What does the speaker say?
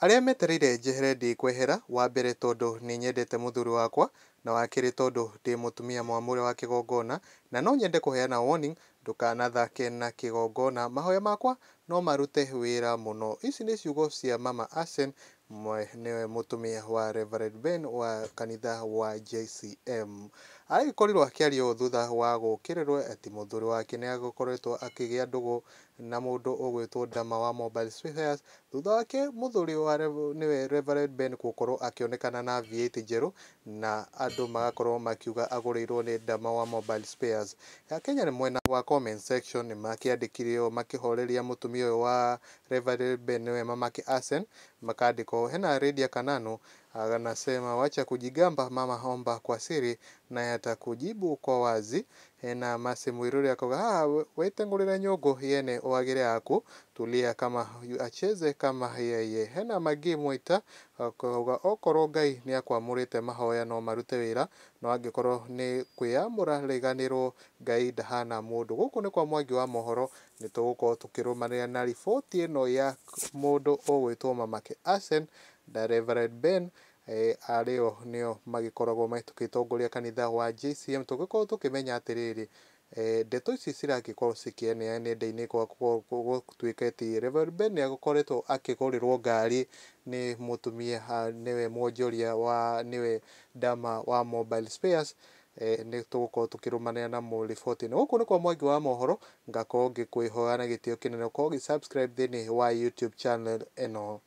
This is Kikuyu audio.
Arĩa metereire njehere ndikwehera, wa mbere tondũ nĩ nyendete mũthuri wakwa, na wa kerĩ tondũ ndĩ mũtumia mwamũre wa kĩgongona, na no nyende kũheana warning ndũkanathake na kĩgongona, mahoya makwa no marute wĩra mũno. Ici nĩ ciugo cia Mama Asen, nĩwe mũtumia wa Reverend Ben wa kanitha wa JCM. Agĩkorirwo akĩaria ũũ thutha wa gũkĩrĩrwo atĩ mũthuri wake nĩ agĩkoretwo akĩgĩa ndũgũ na mũndũ ũgwĩtwo Dama wa Mobile Spares. Thutha wake mũthuri wa nĩwe Reverend Ben gũkorwo akĩonekana na V8 njerũ na andũ magakorwo makiuga agũrĩirwo nĩ Dama wa Mobile Spares. Akenya nĩ mwena wa comment section nĩ makĩandĩkire ũũ makĩhoreria mũtumia ũyũ wa Reverend Ben nĩwe mamake Asen, makandĩka ũũ, hena Lydia Kananu anasema wacha kujigamba mama, omba kwa siri naye atakujibu kwa wazi. Hena Mercy Muiruri akauga ah, weteng'ũrĩre nyũngũ yene wagĩre yaku, tulia kama acheze kama yeye. Hena Magi Mwita akauga okorwo Ngai nĩ akwamũrĩte mahoya no marute wĩra, no angĩkorwo nĩ kwĩyamũra riganĩrwo Ngai ndahana mũndũ. Gũkũ nĩ kwa Mwangi wa mohoro, nĩ tũgũkorwo tũkĩrũmanĩrĩra na riboti ĩno ya mũndũ ũgwĩtwo Mamake Asen na Reverend Ben arĩo nĩo magĩkoragwo magĩtongoria kanitha wa JCM, tũgĩkorwo tũkĩmenya atĩrĩrĩ, ndeto ici ciragĩkorwo cikĩenea nenda-inĩ gũtuĩka atĩ Reverend Ben nĩ agĩkoretwo akĩgũrĩrwo ngari nĩ mũtumia nĩwe mwonjoria wa nĩwe Dama wa Mobile Spares. Nĩ tũgũkorwo tũkĩrũmanĩra na riboti ĩno. Gũkũ nĩ kwa Mwangi wa mohoro, ngakorwo ngĩkwĩhoya na gĩtĩo kĩnene ũkorwo ũgĩ subscribe thĩinĩ wa YouTube channel ĩno.